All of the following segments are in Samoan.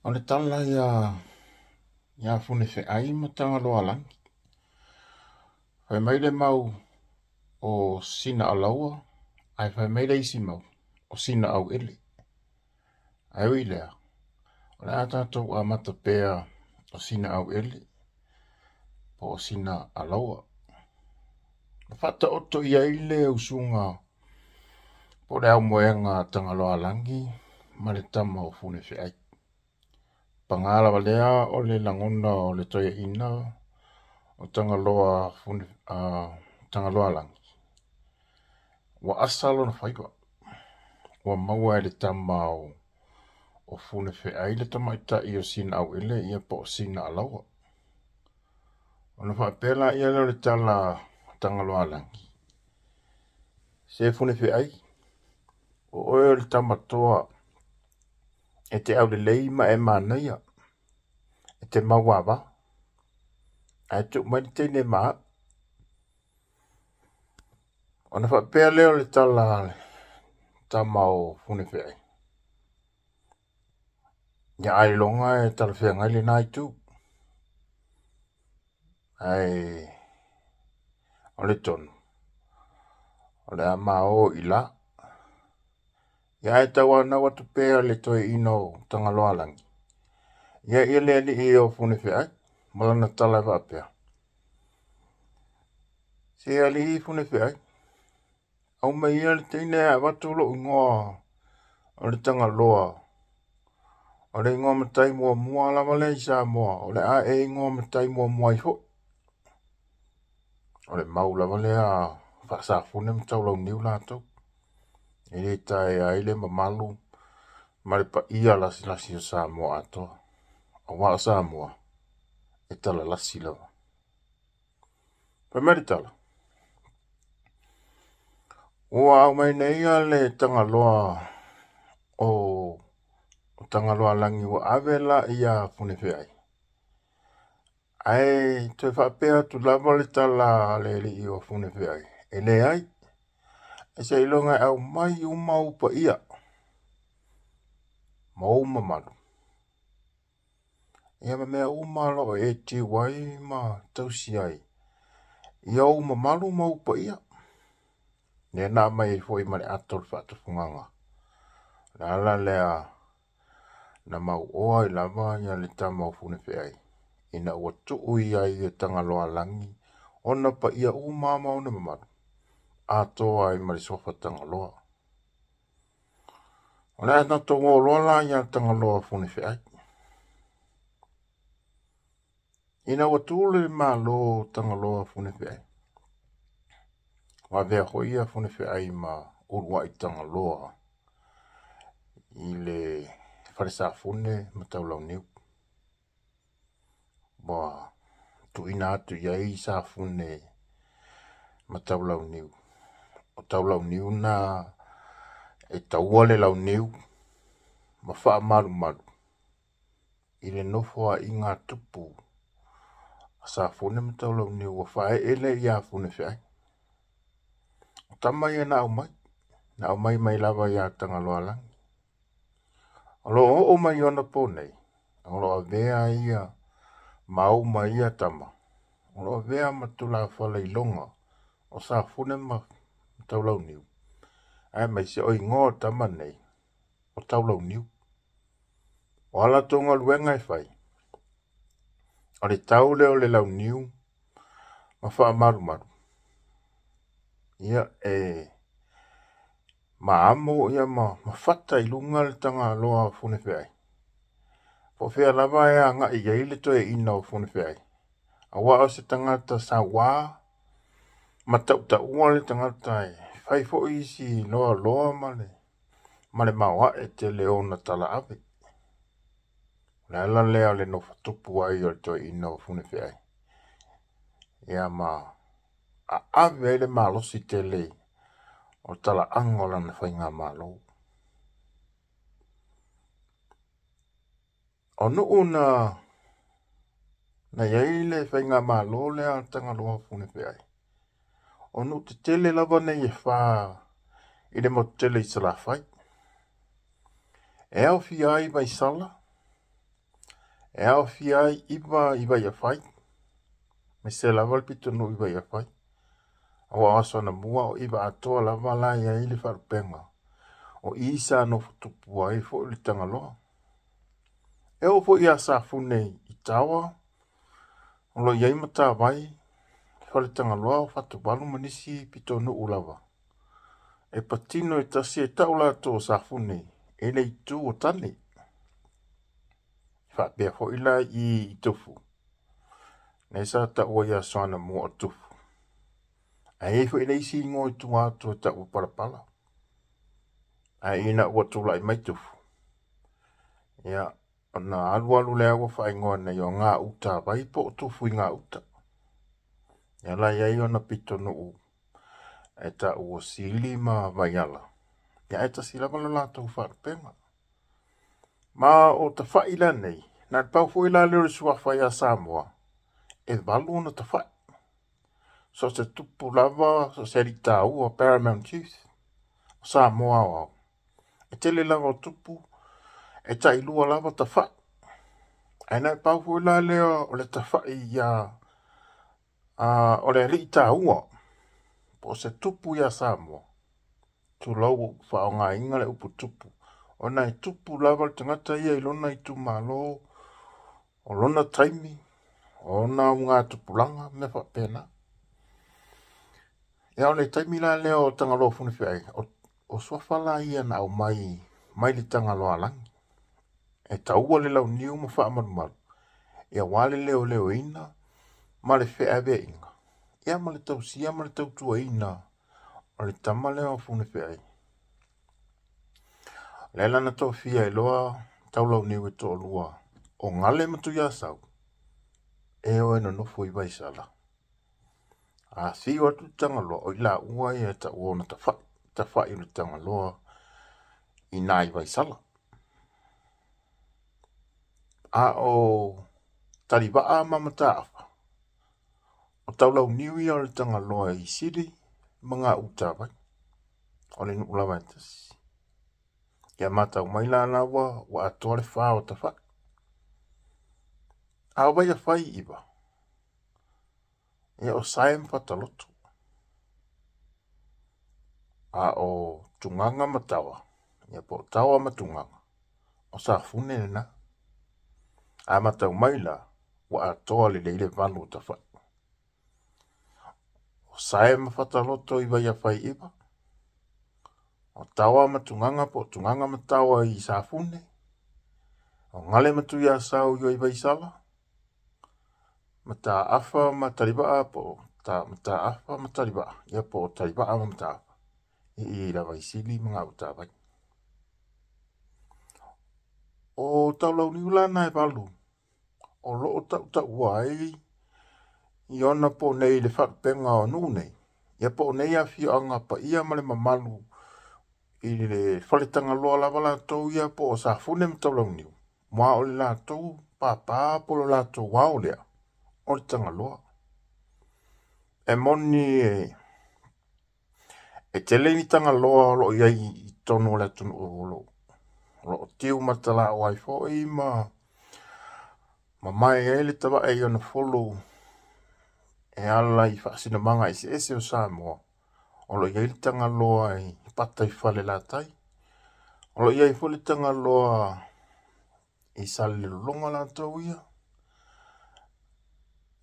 O le tala ia Funefeai ma Tagaloaalagi. Fai mai le mau o Sina Alaua, ae fai mai le isi mau o Sina Auele. Ae ui i lea, o le a tatou amata pea o Sina Auele po o Sina Alaua. Na faataoto i ai le usuga po o le aumoega a Tagaloaalagi ma le tama o Funefeai. Paga lava lea o le lagona o le toeaina o Tagaloaalagi, ua asa lona faiva, ua maua e le tama o Funefeai le tamaitai o Sina Auele ia po o Sina Alaua. Ona faapea laia lea o le tala a Tagaloaalagi, Se Funefeai, o oe o le tama toa e te aulelei ma e manaia, e te mauava, ae tuu mai le teine ma au. Ona faapea lea o le tala a le tama o Funefeai, Ia ailoga e talafeagai lena itu. Ae o le tonu, o le a ma o i la. Ia ae tauanau atu pea le toeaina o Tagaloaalagi, ia ia le alii o Funefeai ma lana tala e faapea, Se alii Funefeai, aumai ia le teine ae avatu lou igoa o le Tagaloa, o le igoa matai muamua lava lea i Samoa, o le a e igoa matai muamua ai foi. O le mau lava lea faasafune ma taulauniu latou, e le taea ai le mamalu ma le paia lasilasi o Samoa atoa, aua o Samoa e talalasi lava. Fai mai le tala, ua aumai nei le Tagaloa o Tagaloaalagi ua ave la ia Funefeai. Ae toe faapea atu lava le tala a le alii o Funefeai, e leai, e seiloga e aumai uma ou paia ma ou mamalu. Ia ma mea uma o lo o e tiu ai ma tausi ai i ou mamalu ma ou paia. Lea na aumai ai foi ma le ato o le faatufugaga. O le ala lea na mauoa ai lava ia le tama o Funefeai ina ua tuu i ai e Tagaloaalagi ona paia uma ma ona mamalu, atoa ai ma le suafa Tagaloa. O le a tatou o loa la ia Tagaloa Funefeai. Ina ua tu le Malo o Tagaloa Funefeai, ua avea foi ia Funefeai ma uluai Tagaloa i le fale safune ma Taulauniu. Ua tuuina atu i ai safune ma Taulauniu. O Taulauniu na e taua le launiu ma faamalumalu i le nofoaiga a tupu a Safune ma Taulauniu ua faaee lea ia Funefeai. O tama ia na aumai, na aumai mai lava ia Tagaloaalagi. O lo o oo mai ona po nei, o lo o avea ia mau ma ia tama, o lo o avea ma tulafale iloga o Safune ma Taulauniu, aemaise o igoa o tama nei, o Taulauniu. O a latou galuega e fai, o le tau lea o le launiu ma faamalumalu, ia e maamo ia ma fata i luga le Tagaloa o Funefeai. Po o fea lava e agai i ai le toeaina o Funefeai, aua o se tagata sauā ma tautaua le tagata e fai foi isi loaloa ma le maoae tele o ona talaave. O le ala lea o le nofo tupu ai o le toeaina o Funefeai, ia ma aave ai le malosi tele o talaaga o lana faigamalo. O nuu na i ai le faigamalo lea a Tagaloa Funefeai, o nuu tetele lava nei e fa i le motu tele i Salafai. E aofia ai Vaisala, E aofia ai 9 i Vaiafai, aemaise lava le pitonuu i Vaiafai. Aua o aso anamua o 9 atoa lava la e i ai le faalupega o i sa nofo tupu ai foi le Tagaloa. E oo foi ia Safune i Tawa, o lo o i ai Matavai, Fale Tagaloa o Fatuvalu ma nisi pitonuu lava. E patino e tasi e tau latou o Safune i le itu o tane. E faapea foi la i Tufu, lea sa taua i aso anamua o Tufu. Ae i ai foi le isi igoa i tua atu e tau o Palapala. Ae ina ua tulai mai Tufu, ia, ona alualu lea ua faaigoa nei o Gauta vai po o Tufu i Gauta. Ia la i ai ona pitonuu e tau o Sili ma Vaiala. Ia ae tasi lava lo latou faalupega. Ma o tafai la nei, na le pau foi la lea o le suafa ia Samoa, e 8 ona tafai. So se tupu lava, so se alii taua, Paramount Chief, o Samoa aoao. E tele lava o tupu, e tailua lava tafai. Ae na le pau foi la lea o le tafai ia o le alii taua, po o se tupu ia Samoa. Tulou ua faaaogaina le upu tupu, ona e tupu lava le tagata ia i lona itumalo, o lona taimi, o ona augatupulaga, mea faapena. Ia o le taimi la lea o Tagaloa Funafeai, o suafa la ia na aumai mai le Tagaloa lagi. E taua le launiu ma faamalumalu, ia aua le leoleoina ma le feaveaiga, ia ma le tausia ma le tautuaina o le tama lea o Funafeai. Le la na tofia e loa taulauniu e toalua o Gale ma Tuiasau, e o e nonofo i Vaisala. A fiu atu le Tagaloa, o i laua ia e taua ona tafai, tafai o le Tagaloa i nai Vaisala. A o Talivaa ma Mataafa, o taulauniu ia o le Tagaloa i Sili ma Gauta vai, o le nuu lava e tasi. Ia matau mai la laua ua atoa le 4 o tafai. A o Vaiafai 9, ia o Sae ma Fataloto. A o Tugaga ma Tawa, ia po o Tawa ma Tugaga, o Safune lena. A matau mai la, ua atoa lelei le 8 o tafai. O Sae ma Fataloto i Vaiafai 9, o Tawa ma Tugaga po o Tugaga ma Tawa i Safune, o Gale ma Tuiasau i Vaisala, Mataafa ma Talivaa po o Mataafa ma Talivaa, ia po o Talivaa ma Mataafa, i lava i Sili ma Gauta vai. O taulauniu la na e 8, o loo tautaua ai i ona po nei le faalupega o nuu nei, ia po o nei afioaga paia ma le mamalu i le fale Tagaloa lava latou ia po o Safune ma Taulauniu, ma o le latou papa po o le latou ao lea, o le Tagaloa. E moni e tele ni Tagaloa o loo i ai i totonu o le atunuu o loo tiu matalao ai foi ma mamae ai le tavae i ona folo e ala i faasinamaga eseese o Samoa. O loo i ai le Tagaloa i pata i Falelatai, o loo i ai foi le Tagaloa i Salelologa latou ia.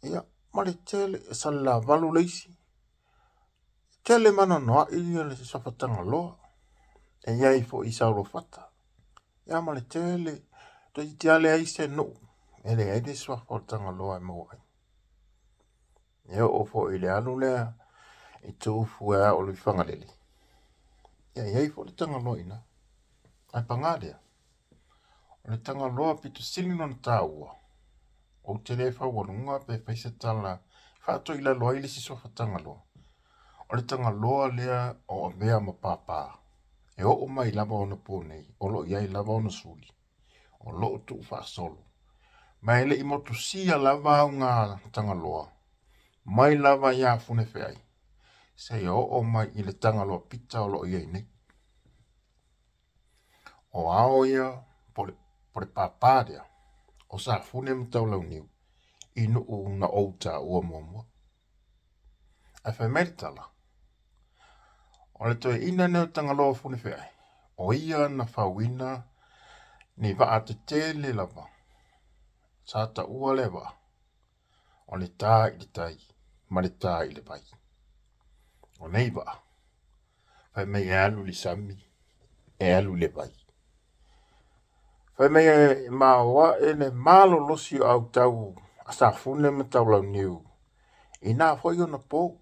Ia, ma le tele, Salelavalu le isi. Tele manoanoai ia le suafa Tagaloa. E i ai foi i Saulofata. Ia ma le tele, toeitiiti lava leai se nuu, e leai le suafa o le Tagaloa e maua ai. E oo foi i le alu lea i Tufu e ao i Fagalele. Ia, i ai foi le Tagaloa i ina. Ae paga lea, o le Tagaloa pito sili ona taua, ou te le faualuga pe fai se tala faatoilalo ai le isi suafa Tagaloa. O le Tagaloa lea o avea ma papa, e oo mai lava ona po nei, o loo i ai lava ona suli, o loo tuufaasolo. Ma e lei motusia lava auga Tagaloa, mai lava ia Funefeai, seia oo mai i le Tagaloa pita o loo i ai nei. O ao ia po le papa lea, o Safune ma Taulauniu i nuu na ou taua muamua. Ae fai mai le tala, o le toeaina lenei o Tagaloa Funefeai, o ia na fauina ni vaa tetele lava. Sa taua lea vaa, o le ta i le tai ma le ta i le vai. O nei vaa, fai mai e alu i le sami, e alu i le vai. Fai mai e maoae le malolosi o autau a Safune ma Taulauniu i na foi ona po.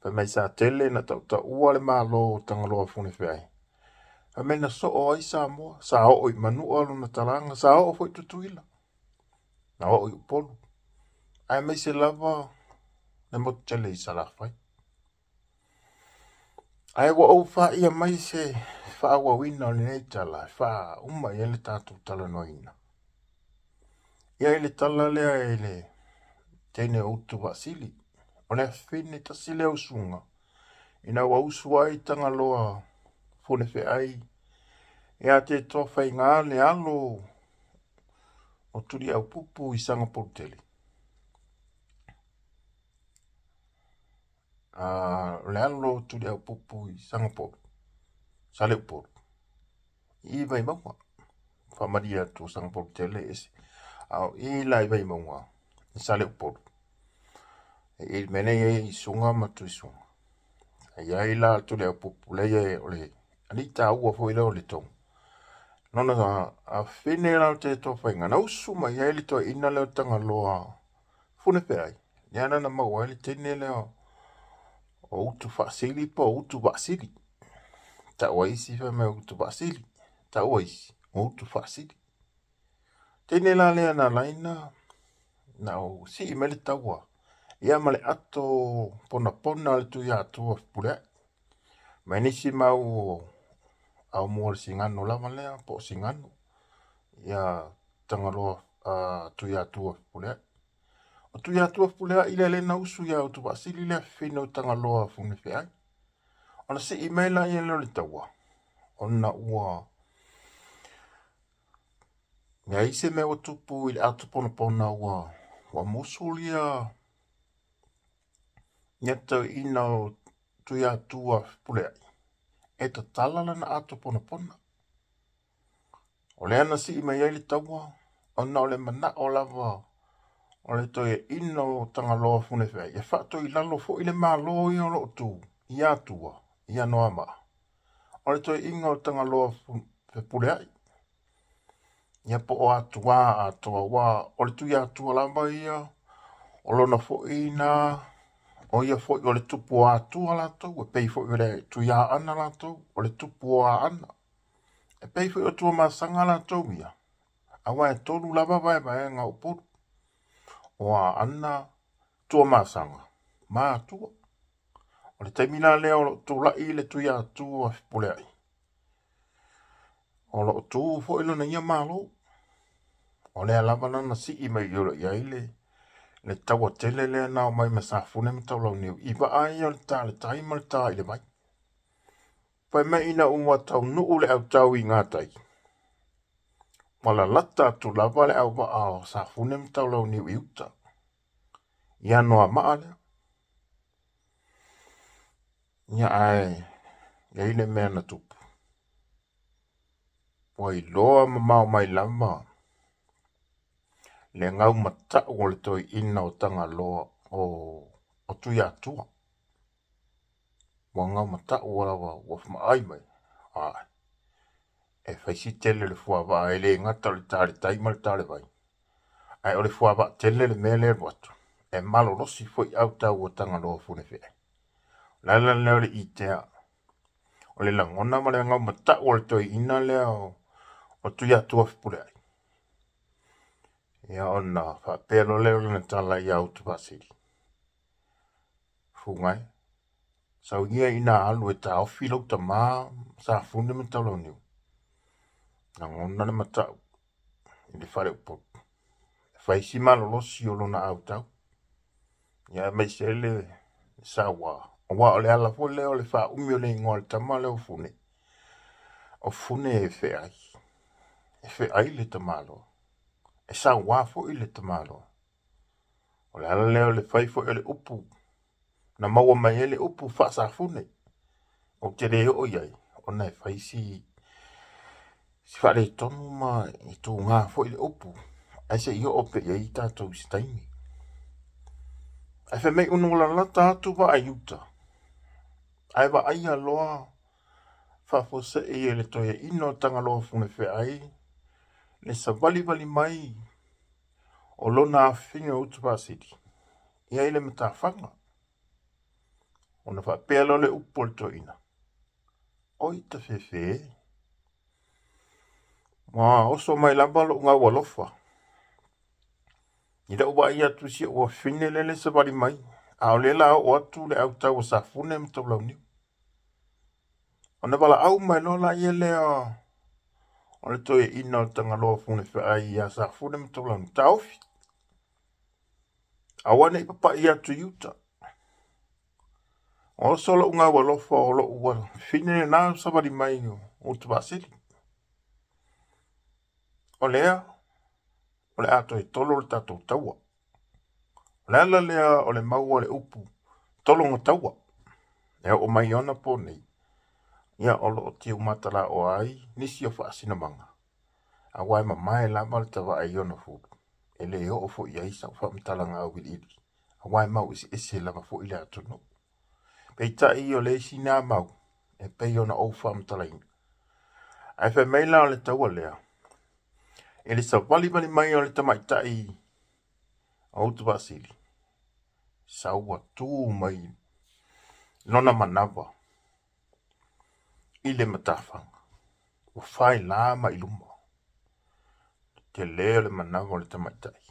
Fai mai sa tele na tautaua le Malo o Tagaloa Funefeai. Fai mai na soo ai Samoa, sa oo i Manua lona talaga, sa oo foi Tutuila, na oo i Upolu, aemaise lava le motu tele i Salafai. Ae ua ou faia mai se faaauauina o lenei tala e faauma i ai le tatou talanoaina. Ia i le tala lea i le teine o Utuvaasili, o le afine tasi lea usuga ina ua usu ai Tagaloa Funefeai ia te Toafaiga le alo o Tuliaupupu i Sagapolutele. O le alo o Tuliaupupu i Sagapolu, Saleupolu, i Vaimauga. Faamalie atu o Sagapolutele e ese. A o i la i Vaimauga, i Saleupolu. E i mea nei e i Suga ma Tuisuga. E i ai la Tuliaupupu lea o le alii taua foi lea o le Toga. Lona afine la o te Toafaiga, na usu mai ai le toeaina lea o Tagaloa Funefeai. Lea na maua ai le teine lea o Utufaasili po o Utuvaasili. Taua isi fai mai o Utuvaasili, taua isi o Utufaasili. Teine la lea na laina na o sii mai le taua ia ma le ato ponapona o le Tuiatua Fepuleai. Mai nisi mau au mua o le Sigano lava lea po o Sigano ia Tagaloa Tuiatua Fepuleai. O Tuiatua Fepuleai lea lea na usu ia Utuvaasili lea fefine o Tagaloa Funefeai. Ona sii mai la ia lea o le taua, ona ua i ai se mea ua tupu i le ato ponapona ua musu ia tauina o Tuiatua Fepuleai e tatala lana ato ponapona. O lea na sii mai ai le taua, ona o le manao lava o le toeaina o Tagaloa Funefeai e faatoi lalo foi le malo ia o loo tu i Atua i Anoamaa. O le toeaina o Tagaloa Fepuleai ia po o Atua atoa ua o le Tuiatua lava ia o lona foi na o ia foi o le tupu o Atua latou, e pei foi o le Tuiaana latou, o le tupu o Aana. E pei foi o Tuamasaga latou ia. Aua e tolu lava vaevaega o Upolu. O Aana, Tuamasaga, ma Atua. O le taimi la lea o loo tulai le Tuiatua Fepuleai. O loo tu foi lona ia malo. O lea lava lana sii mai i o i ai le taua tele lea na o mai ma Safune ma Taulauniu. I vaa ia o le tā le tai ma le tā i le vai. Fai mai ina ua taunuu le autau i Gatai. Ua lalata atu lava le auvaa o Safune ma Taulauniu i uta. I Anoamaa lea. Ia ae, iai le mea na tupu. Ua iloa mamao mai lava le gau matau o le toeaina o Tagaloa o Tuiatua. Ua gau matau lava ua maai mai. Ai, e faisi tele le fuavaa e le gata o le tā le tai ma le tā le vai. Ae o le fuavaa tele le mea lea alu atu. E malolosi foi autau o Tagaloa Funefeai. O le ala lea o le itea. O le lagona ma le gau matau o le toeaina lea o Tuiatua Fepuleai. Ia ona faapea loa lea o lana tala ia Utuvaasili. Fugai, saunia ina alu e taofi lau tamā Safune ma Taulauniu. Lagona le matau i le fale Upolu. E faisi malolosi o lona autau. Ia aemaise ai le saua. Aua o le ala foi lea o le faaumi o le igoa o le tama lea o Fune. O Fune e feai. E feai le tamaloa. E sauā foi le tamaloa. O le ala lea o le fai foi o le upu na maua mai ai le upu faasafune. Ou te le oo i ai, ona e fai si faaletonu ma e tuga foi le upu, ae se i oo pea i ai tatou i se taimi. Ae fai mai ua lalata atu vaa i uta, ae vaaia loa faafuasei e le toeaina o Tagaloa Funafeai le savalivali mai o lona afafine o Utufaasili ia i le matafaga. Ona faapea loa le upu a le toeaina, oi tafefe e, ua oso mai lava lou gau alofa i lou vaai atu i si ou afafine lele savali mai, a o lea la oo atu le autau a Safune ma Taulauniu. Ona valaau mai loa laia lea o le toeaina o Tagaloa Funafeai ia Safune ma Taulauniu, taofi, aua ne i papai atu i uta. Oso lou gau alofa o lou afafine lena savali mai o Utufaasili. O lea, o le a toe tolo le tatou taua. O le ala lea o le maua le upu tologa taua. E oo mai ona po nei, ia o loo tiu matalaoa ai nisi o faasinamaga. Aua e mamae lava le tavaai i ona fulu. E le oo foi i ai sau faamatalaga auiliili. Aua e mau eseese lava foi le atunuu. Peitai o le isi na mau e pei ona ou faamatalaina. Ae fai mai la o le taua lea, e le savalivali mai o le tamaitai o Utufaasili, sau tu mai lona manava i le matafaga. Ua faila mai luma. Tele o le manava o le tamaitai.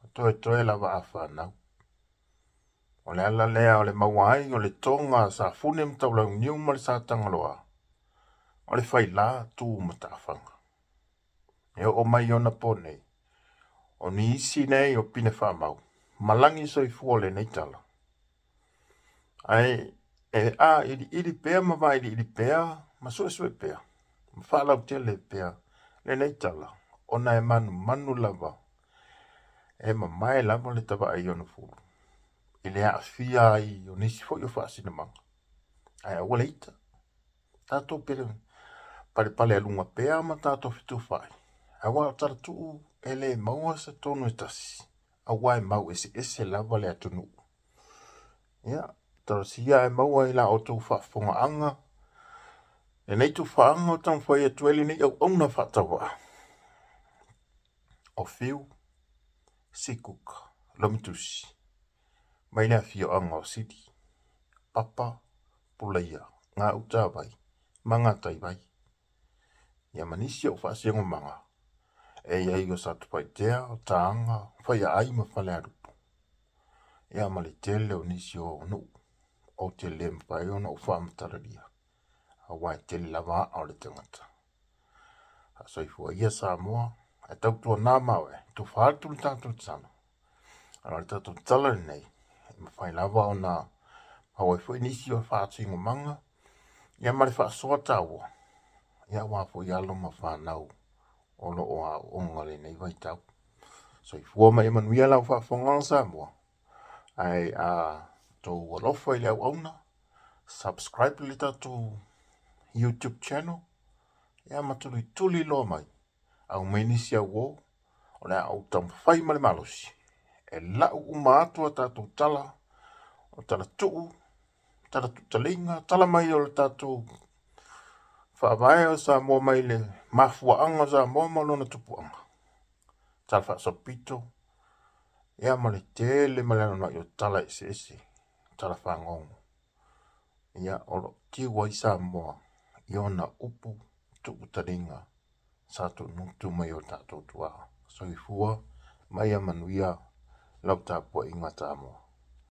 O toe toe lava a whanau. O le ala lea o le maua ai o le toga a Safune ma Taulauniu ma le sa Tagaloa. O le faila tu matafaga. E oo mai ona po nei. O nisi nei o pine whamau. Malangi soifua lenei tala. Ae e a ili ili pea ma va ili ili pea ma sue sue pea. Ma whaalau tele pea lenei tala. Ona e manu manu lava. E mamae lava le tavaai ona fulu. I le aafia ai o nisi foi o faasinamaga. Ae aua le ita. Tatou pele palepale aluga pea ma tatou fetufai. Aua o talatuu e le maua se tonu e tasi. Aua e mau eseese lava le atunuu. Ia, talosia e maua i la outou faafofogaaga. Lenei tufaaga o taumafai atu ai lenei auauna faatauvaa. O Fiu, Sikuka, Lomitusi, mai le afioaga o Sili, Papa, Pulaia, Gautavai, ma Gataivai. Ia ma nisi o faasinomaga e iai o Satupaitea, o Taaga, Faiaai ma Falealupo. Ia ma le tele o nisi o nuu o te le mafai ona ou faamatalalia. Aua e tele lava aa o le tagata. Soifua ia Samoa, e tautuana ma oe, tufa atu le tatou tatalo. O le tatou tatalo lenei, e mafai lava ona maua ai foi nisi o faasinomaga, ia ma le faasoa taua, ia aua foi alo ma whanau o loo aooga lenei vaitau. Soifua ma ia manuia lau faafofoga Samoa. Ae a tou alofa i le auauna, subscribe le tatou YouTube channel, ia ma tulituli loa mai. Au mai nisi au o, o le a ou taumafai ma le malosi. E lau uma atu a tatou tala, o tala tuu, tala tutaliga, tala mai o le tatou faavae o Samoa mai le mafuaaga o Samoa ma lona tupuaga. Tala faasopito, ia ma le tele ma le anoanoai o tala eseese, tala fagogo. Ia o loo tiu ai Samoa i ona upu tuutaliga sa tuunutu mai o tatou tuaa. Soifua ma ia manuia lau tapuaiga Samoa.